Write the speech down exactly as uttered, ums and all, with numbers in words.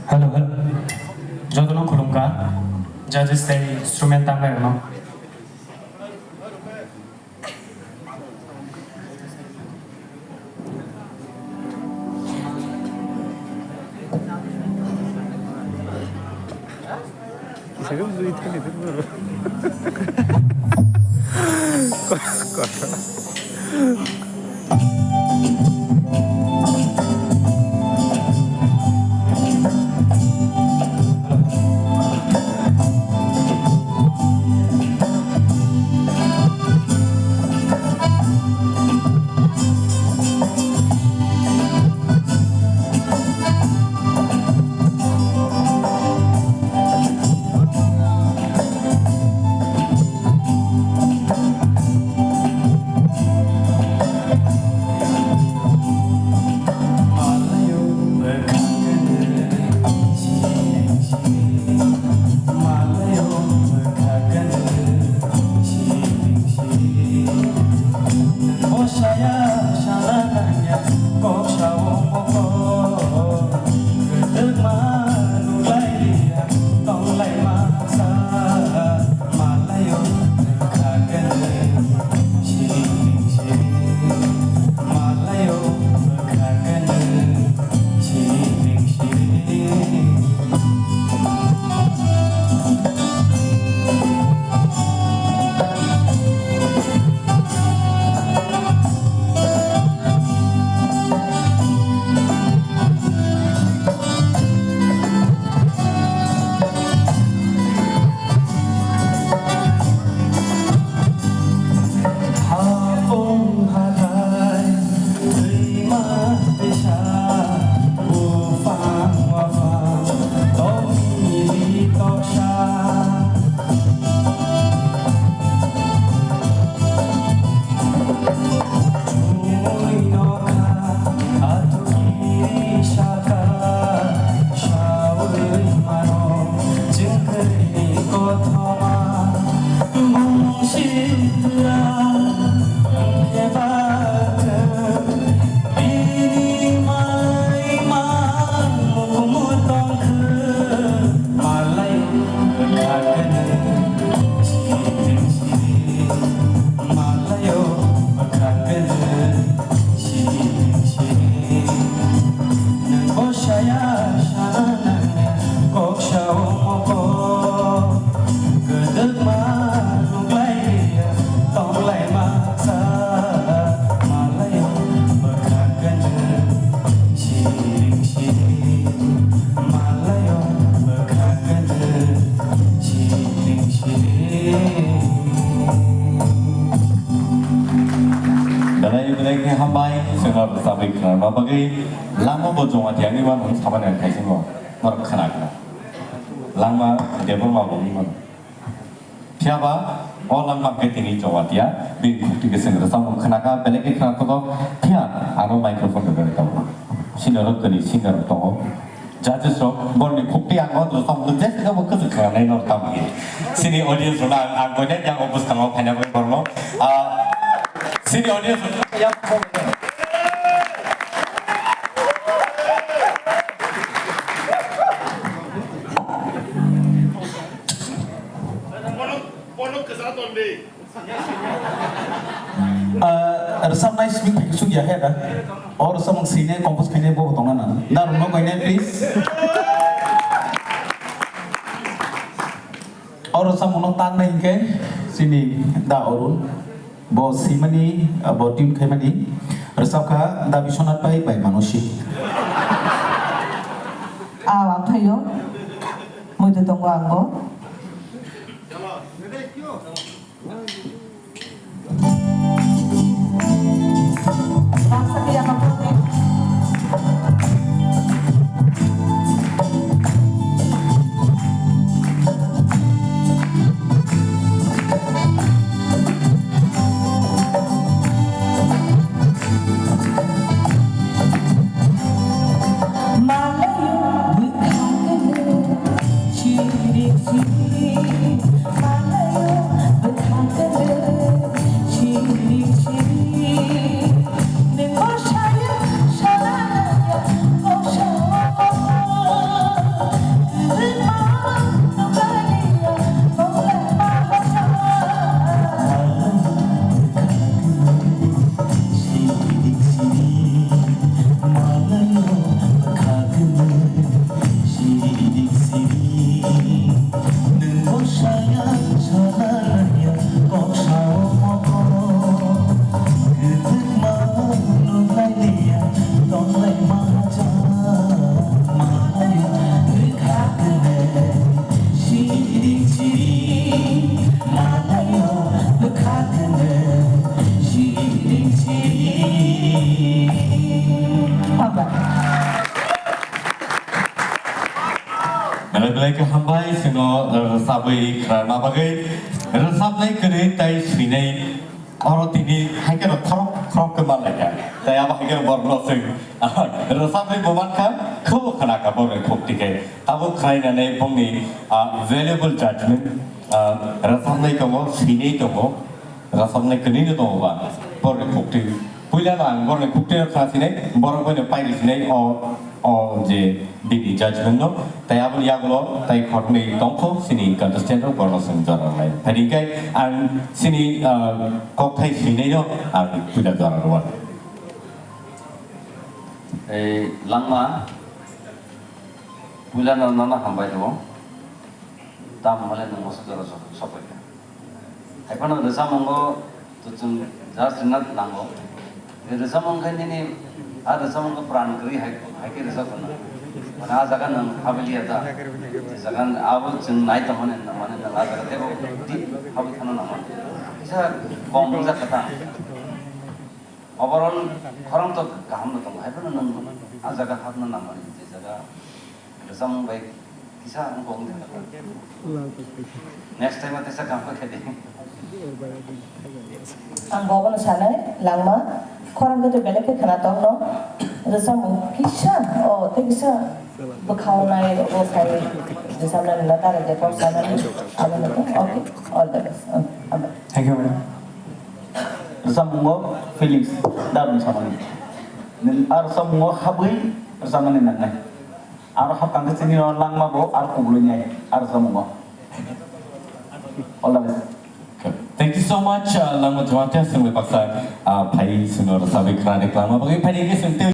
Hello, hello. Jotono khulumkha. Judges tei instrument tangnairokno. Hapung hathai, twima tisa, buphang waphang, tongmili toksa. Chumui nokha, athukiri saka, saui mano, chwngkirni kothoma. Mung sitra, khe ba khe, bini malai ma, mukumu tong khe, malai kha khe, sitring siri, malai o kha khe, sitring siri. Nwng bo saya sana nangya, kok sao moko. Kwdwkma nuklaiya, tonglaima sa, malaio bwkha kwnwi, siring siring, malaio bwkha kwnwi, siring siring. Belai belai khe hambai, chwngno rwchapwi khwnarma bagwi. Langma bo Jamatia ni mano, sabani ang thaisingo norok khna khna. Langma Debbarma bo wngmano. Phiya ba o langma khe tini Jamatia, bini khukti khe chwng rwchapmung khna kha, belai khe khna thogo. Phiya ano microphone rwgwi tongo. Senior rok kwrwi singer rok tongo. Judges rok borni khukti ang o rwchapmung jeswk bo kwchwk khna nai norok tamo khe. Sini audience rok ang, ang koinai yang o bwskango phaina bagwi borokno. Ah, sini audience rok yang Ah, rwchapnai simi thai suk ya he da. O rwchapmung sini compose khainai bo tongna na. Na rwno koinai please. O rwchapmungno tangnai hinkhe sini da Arun. Bo simani, bo tune khaimani. Rwchapkha da Biswanath bai, bai Manosi. Ah, ang thaio. Muitu tongo ang bo. Belai belai khe hambai chwngno, eh, rwchabwi khwnarma bagwi. Rwchabnai kwrwi tai swinai oro tini hai kheno khorok khorok khe manlaikha. Tai abo hai kheno borokno chwng, ah, rwchabwi bo mankha, khwbo khwnakha borokni khukti khe. Abo khwnainani bongni, ah, valuable judgment, ah, rwchabnai tongo, swinai tongo. Rwchabnai kwnwi no tongo ba, borokni khukti. Puila no ang borokni khukti no khna sinai, borok bai no pairi sinai o, o je bini judgment no. Tai aboni yagulo tai khoroknwi tongkho sini contestant rok borokno chwng jora rwnai. Phaidi khe ang sini, ah, kokthai swinai no ang puila jora rwna. Ei langma, puila no nono hambai rwo. Tam hwnle nwng moso jora sok-, sokphaikha. Haiphano rwchapmungo to chwng just rwna nango. Rwchapmung khe nini a rwchapmungo pran kwrwi hai, hai khe rwchap hwnna. Mane a jaga nwng habiliya da. Je jaga abo chwng nai tongmani, mane nwng a jaga teibo deep habwi thangna nangmani. Kisa kom wngjak kha ta. Overall khorang to kaham no tongo, haiphano nwng a jaga hapna nangmani, je jaga rwchapmung bai kisa wng kok wng thangkha. Next time o teisa kaham khe di. Ang bobono sanai, langma, khorang khe to belai khe khwna tongno, rwchapmung kisa, o, tei kisa bwkhaonai, o, sai, rwchapnai rwna ta rwjak kok sanani, abono to, okay, all the best. Thank you, madam. Rwchapmungo feelings, darung samani. Nwng a rwchapmungo habwi rwchapmani nangnai. Aro hapkang khe chini o langma bo aro kubulwi nai a rwchapmungo. All the best. Thank you so much, uh, Langma Jamatia, chwngni baksa, uh, phai chwngno rwchabwi khwnani kwlangma bagwi. Phaidi khe chwng tei